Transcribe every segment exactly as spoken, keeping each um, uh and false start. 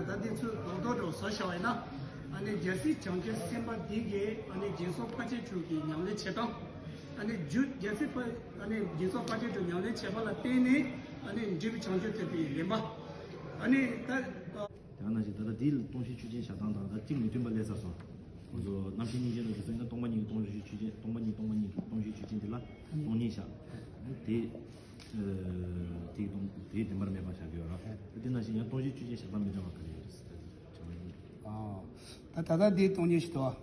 ད་འདི་ཚོའི་རྡོག་རྡོག་འདྲ་བོ་བཟོ་བཞག་པ་ཡིན་ན། ཨ་ནི་རྒྱལ་སྲས་བྱང་ཆུབ་སེམས་དཔའ་འདི་གིས་ཨ་ནི་སྦྱིན་སོགས་ཕར་ཕྱིན་དྲུག་གི་ཉམས་ལེན་བྱེད་སྟངས། ཨ་ནི་རྒྱུ་རྒྱལ་སྲས་ཕ་ཨ་ནི་སྦྱིན་སོགས་ཕར་ཕྱིན་དྲུག་ཉམས་ལེན་བྱེད་པ་ལ་བརྟེན་ནས་ཨ་ནི་འབྲས་བུ་བྱང་ཆུབ་ཐོབ་པའི་ལེན་པ། ཨ་ནི་ད། དེ་ག་ནང་བཞིན་ད་ལྟ་འདིའི་སྟོང་བཞི་ཆོས་ཅན་བཞག་སྟངས་དང་ད་གཅིག་མི་མཐུན་པ་སླེབས་ཚར་སོང་། ང་ཚོ་རྣམ་མཁྱེན་སྙིང་རྗེ་ལ་དུས་ཚོད་ཡིན་ན་སྟོང་པ་ཉིད་ཀྱི་སྟོང་བཞི་ཆོས་ཅན། སྟོང་པ་ཉིད་སྟོང་པ་ཉིད་ཀྱི་སྟོང་བཞི་ཆོས་ཅན་འདི་ལ་སྟོང་ཉིད་བཞག་དེ། ཨ་དེའི་སྟོང་དེའི་བདེན་པར་མེད་པ་བཞག་གི་ཡོད་ར། དེ་ནང་བཞིན་ཡང་སྟོང་བཞི་ཆོས་ཅན་བཞག་སྟངས་མི་འདྲ་བ་ག་རེ་ཡོད་རེད་ཟེར་ད་དྲི་བ་ཡིན། ཨ། ད་ད་ལྟ་འདི་སྟོང་ཉིད་ཞིག་འདུག་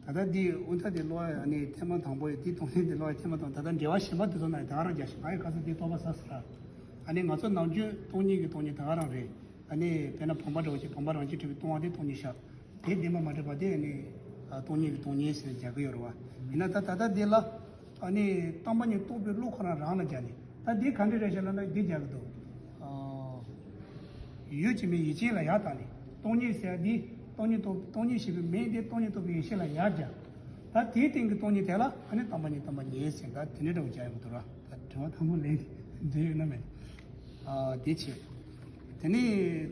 ད་ལྟ་འདི་དབུ་མཐའ་འདི་ཀློག་ཡ་ནི་ཐེངས་མ་དང་པོ་ཡིན། འདི་སྟོང་ཉིད་འདི་ཀློག་ཡ་ཐེངས་མ་དང་། ད་ལྟ་འགྲེལ་པ་གཞན་པ་དེ་ཚོ་ནང་ད་ག་རང་རྒྱག་ཞིག་ང་ཡི་ག་ཚོད་འདི་རྟོགས་པ་ཟ་ཟེར་ར། ཨ་ནི་ང་ཚོ་ནམ་རྒྱུན་སྟོང་ཉིད་ཀྱི་སྟོང་ཉིད་ད་ག་རང་རེད། ཨ་ནི་དཔེར་ན་བུམ་པ་འདྲ་བོ་ཞིག་བུམ་པ་རང་བཞིན་གྲུབ་པའི་སྟོང་པ་དེ་སྟོང་ཉིད་བཞག་དེ་བདེན་པ་མ་གྲུབ་པ་དེ་ཨ་ནི་ཨ་སྟོང་ཉིད་ཀྱི་སྟོང་ཉིད་ཟེར་རྒྱག་གི་ཡོད་རེད་བ། ཡིན་ན་ད་ད་ལྟ་འདི་ལ་ཨ་ནི་སྟོང་པ་ཉིད་རྟོགས་པའི་བློ་ཁོ་རང་རང་ལ་སྦྱར་ནས། ད་འདི་ག་འདྲ་རེད་ཤག་ལབ་ན་འདི་རྒྱག་གི་འདུག་ཨ་ཡུལ་གཅིག་མིན་ཡུལ་ཅན་ལ་ཡར་བཏང་ནས། སྟོང་ཉིད་ཟེར་ཡ་འདི་སྟོང་ཉིད་རྟོགས། སྟོང་ཉིད་ཞེས་པའི་མིང་འདི་སྟོང་ཉིད་རྟོགས་པའི་ཡེ་ཤེས་ལ་ཡར་སྦྱར། ད་དེའི་སྟེང་གི་སྟོང་ཉིད་དེ་ལ་ཨ་ནི་སྟོང་པ་ཉིད་སྟོང་པ་ཉིད་ཟེར། ད་དེ་འདྲ་འདྲ་བོ་སྦྱར་ཡོང་གི་འདུག་ར། ད་དྲི་བ་དང་པོ་ལན་འདྲ་ཡོད་ན་མེད། ཨ་དེ་བྱས། དེ་ནས་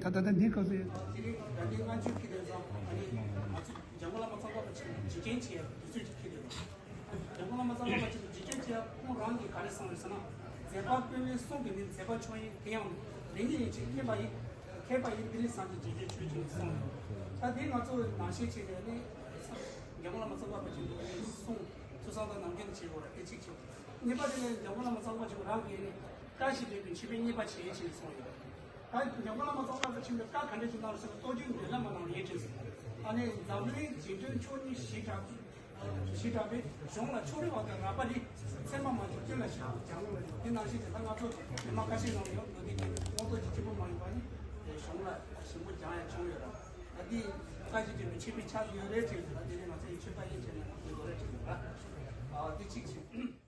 ད་ད་ལྟ་འདི་སྐབས་སུ། དེ་རིང་དགའ་ལྡན་ལྔ་མཆོད་ཀྱི་དེང་སང་ཨ་ནི་ང་ཚོ་འཇམ་མགོན་བླ་མ་ཙོང་ཁ་པ་ཆེན་པོ་རྗེས་དྲན་བྱེད་ཡ་དུས་ཚོད་ཅིག་ཁེལ་བསྡད་འདུག་འཇམ་མགོན་བླ་མ་ཙོང་ཁ་པ་ཆེན་པོ་རྗེས་དྲན་བྱེད་ཡ་ཁོང་རང་གིས་ག་རེ་གསུངས་རེད་ཟེར་ན། མཛད་པ་སྤེལ་བའི་གསུང་གིས་ནི་མཛད་པ་མཆོག་ཡིན། དེ་ཡང་ལེགས་ཉེས་ཡིན་ཕྱིར། མཁས་པ་ཡིན། མཁས་པ་ཡིན་འདི་ནི་སངས་རྒྱས་རྗེས་དྲན་ཆོས་ཅན་གསུངས་ཡོད། ད་དེ་ང་ཚོ་ནང་བཤད་བྱས་ནས་ནི་འཇམ་མགོན་བླ་མ་ཙོང་ཁ་པ་ཆེན་པོའི་གསུང་ཚུལ་བཟང་དང་ནམ་རྒྱུན་བྱེད་དགོས་ར། དེ་གཅིག་བྱེད། གཉིས་པ་དེ་ནི་འཇམ་མགོན་བླ་མ་ཙོང་ཁ་པ་ཆེན་པོ་རང་གིས་ནི་བཀའ་བཞིན་སྒྲུབ་པའི་མཆོད་པའི་མཉེས་པ་བྱེད་ཅེས་གསུངས་ཡོད། ད་འཇམ་མགོན་བླ་མ་ཙོང་ཁ་པ་ཆེན་པོས་བཀའ་ག་འདྲ་ཞིག་གནང་ཟེར་ན། རྟོགས་བརྗོད་འདོད་ལམ་མ་གནང་ཡིན་ཅེས། ཨ་ནི་འཛམ་གླིང་རྗེས་དྲན་མཆོག་གཉིས་ཞེས་གྲགས། ཞེས་གྲགས་པའི་གཞུང་ལ་ཕྱོགས་རིས་པ་དང་རགས་པ་རེ་ཚད་མ་མ་གྲུབ་ཀུན་ལ་བཞག་སྦྱང་ལུགས་རེད། འདི་ནང་བཞིན་དེ་ལྟར་ང་ཚོ་ཉི་མ་ཁ་ཤས་ནང་ཡང་མདོ་སྡེ་རྒྱན་མའི་དབང་རྟོགས་ཀྱི་སྐྱེས་བུ་མ་ཡིན་པ་ནི་གཞུང་ལ་ཞིབ་པོ་སྦྱང་ཡ་བྱུང་ཡོད་ར། ད་འདི་བཀའ་བཞིན་སྒྲུབ་པའི་མཆོད་པའི་ཆ་ཡོད་རེད་དྲན་འདུག་ད་དེ་ནི་ང་ཚོ་ཡི་མཆོད་པ་ཡིན་དྲན་ནས་ང་ཚོ་ཡོད་རེད་དྲན་འདུག་ར། ཨ་འདི་གཅིག་བྱས།